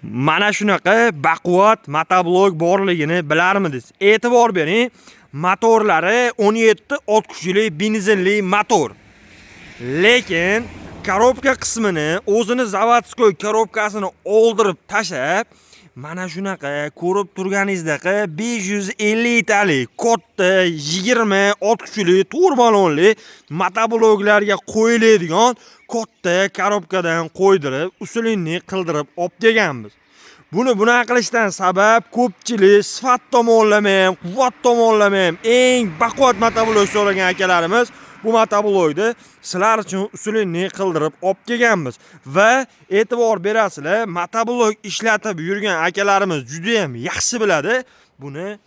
Mana shunaqa baquvvat motoblok borligini bilarmidingiz? E'tibor bering, motorlari 17 ot kuchli benzinli motor. Lekin korobka qismini, o'zini заводской korobkasini oldirib tashlab, mana shunaqa ko'rib turganingizdaqa 550 talik katta 20 ot kuchli to'rt balonli motobloklarga qo'yiladigan katta korobkadan qo'ydirib, усиленный qildirib olib kelganmiz. Buni bunaqa qilishdan sabab ko'pchilik sifat tomonlama ham, quvvat tomonlama ham eng baquvvat motoblok so'ragan akalarimiz bu motoblokni sizlar uchun усиленный qildirib olib kelganmiz. Va e'tibor berasizlar, motoblok ishlatib yurgan akalarimiz juda ham yaxshi biladi. Buni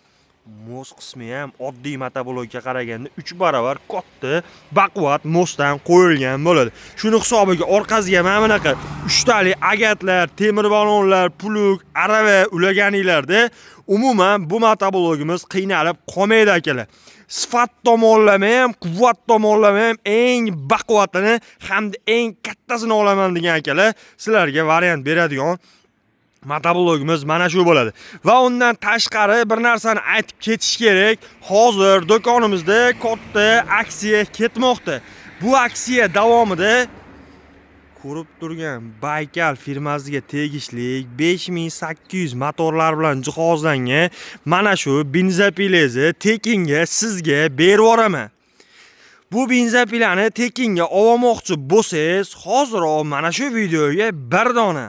мост qismi ham oddiy motoblokka qaraganda 3 barobar katta, baquvvat мост dan qo'yilgan bo'ladi. Shuni hisobiga orqasiga mana bunaqa uchtalik agatlar, temir balonlar, плуг, arava ulaganinglarda umuman bu motoblokimiz qiynalib qolmaydi, akalar. Sifat tomonlama ham, quvvat tomonlama ham eng baquvvatini hamda eng kattasini olaman degan akalar, sizlarga variant beradigan motoblogimiz mana shu bo'ladi. Va undan tashqari bir narsani aytib ketish kerak. Hozir do'konimizda katta aksiya ketmoqda. Bu aksiya davomida ko'rib turgan Baykal firmasiga tegishli 5800 motorlar bilan jihozlangan mana shu бензопила ni tekinga sizga berib yuboraman. Bu бензопила ni tekinga olmoqchi bo'lsangiz, hoziroq mana shu videoga bir dona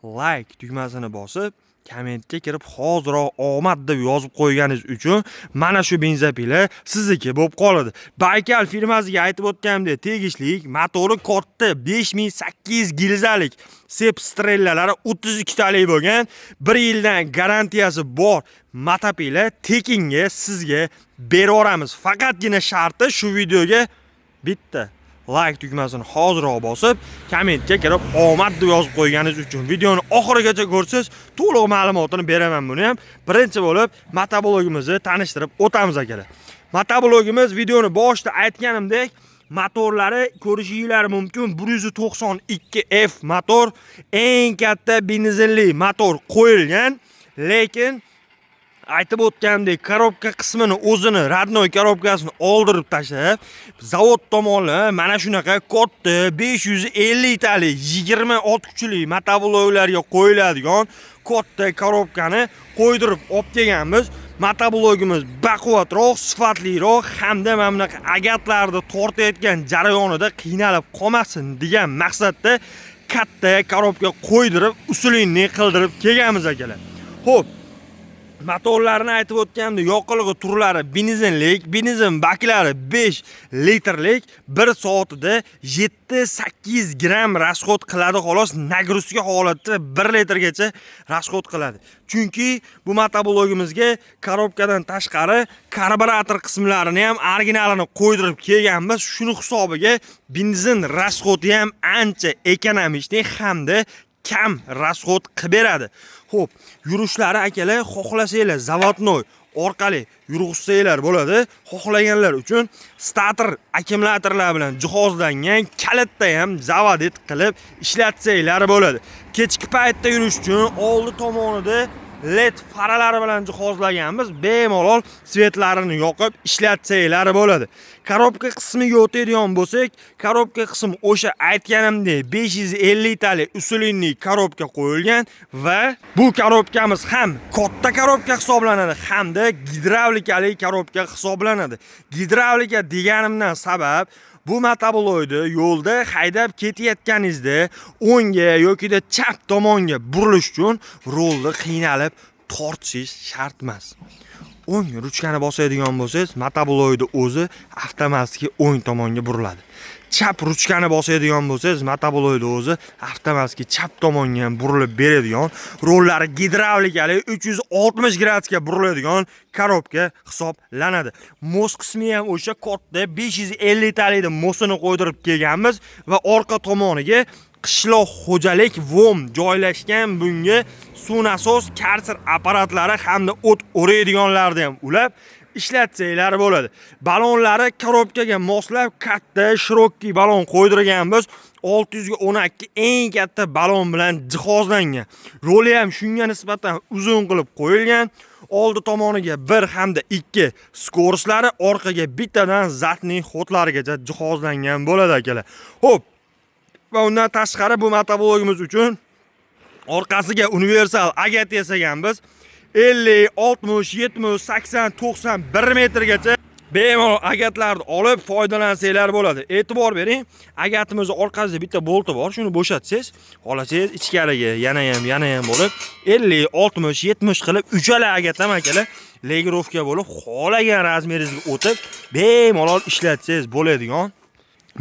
like tugmasini bosib, kommentga kirib, hoziroq omad deb yozib qo'yganingiz uchun mana shu бензопила sizniki bo'lib qoladi. Baykal firmasiga aytib o'tganimdek tegishli, motori katta 5800 gilzalik, цепь стрела lari 32 talik bo'lgan, 1 yildan garantiyasi bor мотопила tekinga sizga berib yuboramiz. Faqatgina sharti shu videoga bitta like tugmasini hoziroq bosib, kommentga kirib omad deb yozib qo'yganingiz uchun. Videoni oxirigacha ko'rsangiz, to'liq ma'lumotini beraman buni ham. Birinchi bo'lib motoblogimizni tanishtirib o'tamiz, akalar. Motoblogimiz, videoni boshida aytganimdek, motorlari ko'rishinglar mumkin, 192 F motor, eng katta benzinli motor qo'yilgan, lekin aytib o'tganimdek korobka qismini, o'zini родной korobkasini oldirib tashlab, zavod tomonidan mana shunaqa katta 550 talik 20 ot kuchli motobloklarga qo'yiladigan katta korobkani qo'ydirib olib kelganmiz. Motoblogimiz baquvvatroq, sifatliroq hamda mana bunaqa agatlarni tortayotgan jarayonida qiynalib qolmasin degan maqsadda katta korobka qo'ydirib, усиленный qildirib kelganmiz, akalar. Xo'p, motorlarni aytib o'tganimdek, yoqilg'i turlari benzinlik, benzin baklari 5 litrlik, 1 soatida 7-8 gramm расход qiladi xolos, нагрузка holatda 1 litrgacha расход qiladi. Chunki bu motoblogimizga korobkadan tashqari karburator qismlarini ham originalini qo'ydirib kelganmiz. Shuni hisobiga benzin расход i ham ancha экономичный hamda kam расход qilib beradi. Xo'p, yurishlari, akalar, xohlasanglar заводной orqali yurg'izsanglar bo'ladi. Xohlaganlar uchun stator akkumulyatorlar bilan jihozlangan kalitda ham заводить qilib ishlatsanglar bo'ladi. Kechki paytda yurish uchun oldi tomonida LED faralari bilan jihozlaganmiz. Bemalol свет larini yoqib ishlatsanglar bo'ladi. Korobka qismiga o'tadigan bo'lsak, korobka qismi o'sha aytganimdek 550 talik усиленный korobka qo'yilgan va bu korobkamiz ham katta korobka hisoblanadi, hamda gidravlikali korobka hisoblanadi. Gidravlika deganimdan sabab bu motoblokni yo'lda haydab ketayotganingizda o'ngga yokida chap tomonga burilish uchun rulni qiynalib tortishingiz shart emas. O'ng ruchkani bosadigan bo'lsangiz, motoblokni o'zi avtomatik o'ng tomonga buriladi. Chap ruchkani bosadigan bo'lsangiz, motoblokni o'zi avtomatik chap tomonga ham burilib beradigan, rollari gidravlikali 360 gradusga buriladigan korobka hisoblanadi. Мост qismi ham o'sha katta 550 talikni мост ini qo'ydirib kelganmiz va orqa tomoniga qishloq xo'jalik VOM joylashgan. Bunga suv nasos, karser apparatlari hamda o't o'raydiganlarni ham ulab ishlatsanglar bo'ladi. Balonlari korobkaga moslab katta широкий balon qo'ydirganmiz. 612 eng katta balon bilan jihozlangan. Yo'li ham shunga nisbatan uzun qilib qo'yilgan. Oldi tomoniga 1 hamda 2 скорость lari, orqaga bittadan задний ход larigacha jihozlangan bo'ladi, akalar. Xo'p, va undan tashqari bu motoblogimiz uchun orqasiga universal agat yasaganmiz. 50, 60, 70, 80, 90, 1 metrgacha bemalol agatlarni olib foydalansanglar bo'ladi. E'tibor bering, agatimizni orqasida bitta bolti bor, shuni bo'shatsangiz, xohlasangiz ichkariga yana ham bo'lib 50, 60, 70 qilib uchala agat ham, akalar, регулировка bo'lib, xohlagan razmeringizga o'tib, bemalol ishlatsangiz bo'ladigan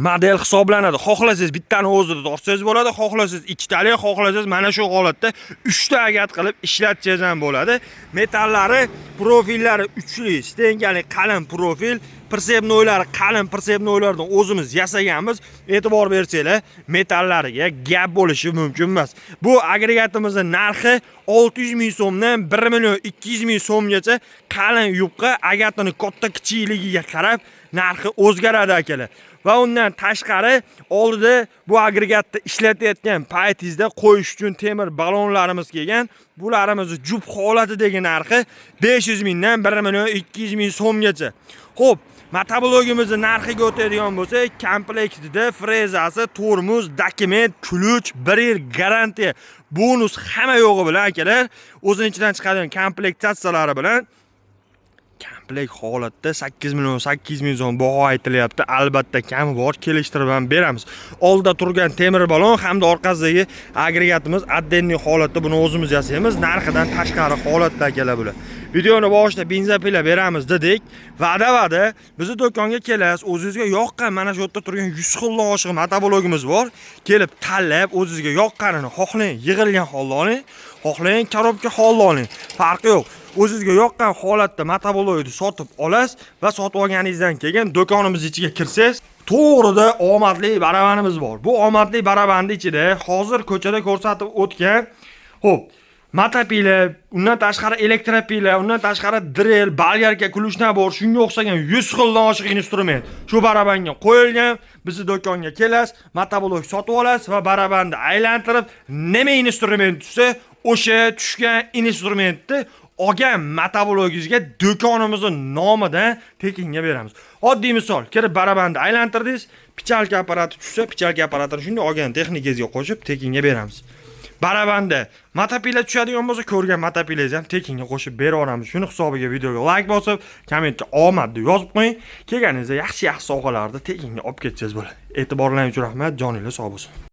model hisoblanadi. Xohlasangiz bittani o'zida tortsangiz bo'ladi, xohlasangiz ikkitali, xohlasangiz mana shu holatda uchta agat qilib ishlatsangiz ham bo'ladi. Metallari, profillari uchli, стенка li qalin profil, прицепной lari qalin прицепной lardan o'zimiz yasaganmiz. E'tibor bersanglar, metallariga gap bo'lishi mumkin emas. Bu agregatimizni narxi 600 ming so'mdan 1 million 200 ming so'mgacha, qalin yupqa, agatini katta kichikligiga qarab narxi o'zgaradi, akalar. Va undan tashqari oldida bu agregatni ishlatayotgan paytingizda qo'yish uchun temir balonlarimiz kelgan. Bularimizni jup holatidagi narxi 500 mingdan 1 million 200 ming so'mgacha. Xo'p, motoblogimizni narxiga o'tadigan bo'lsak, komplektida frezasi, tormoz, dokument, ключ, 1 yil garantiya, bonus hamma yo'g'i bilan, akalar, o'zini ichidan chiqadigan komplektatsiyalari bilan komplekt holatda 8 million 800 ming so'm baho aytilyapti. Albatta kami bor, kelishtirib ham beramiz. Oldida turgan temir balon hamda orqasidagi agregatimiz отдельный holatda, buni o'zimiz yasaymiz. Narxidan tashqari holatda, akalar, bular. Videoni boshida бензопила beramiz dedik. Va'da va'da, bizni do'konga kelasiz, o'zingizga yoqqan mana shu yerda turgan 100 xildan oshiq motoblogimiz bor. Kelib tanlab, o'zingizga yoqqanini xohlang, yig'ilgan holda oling, xohlang, коробка holda oling. Farqi yo'q. O'zingizga yoqqan holatda motoblogni sotib olasiz va sotib olganingizdan keyin do'konimiz ichiga kirsangiz, to'g'rida omadli baravanimiz bor. Bu omadli baravanni ichida hozir ko'chada ko'rsatib o'tgan, xo'p, мотопила, undan tashqari электропила, undan tashqari дрель, болгарка, ключ набор, shunga o'xshagan 100 xildan oshiq instrument shu barabanga qo'yilgan. Bizni do'konga kelasiz, motoblok sotib olasiz va barabanni aylantirib, nima instrument tushsa, o'sha tushgan instrumentni olgan motoblogingizga do'konimizni nomidan tekinga beramiz. Oddiy misol, kirib barabanni aylantirdingiz, печалка apparati tushsa, печалка apparatini shunday olgan texnikangizga qo'shib tekinga beramiz. Barabanda мотопила tushadigan bo'lsa, ko'rgan мотопила ngizni ham tekinga qo'shib beraveramiz. Shuni hisobiga videoga layk bosib, kommentga omad deb yozib qo'ying. Kelganingizda yaxshi yaxshi sovg'alarni tekinga olib ketsangiz bo'ladi. E'tiborlaringiz uchun rahmat, joninglar sog' bo'lsin.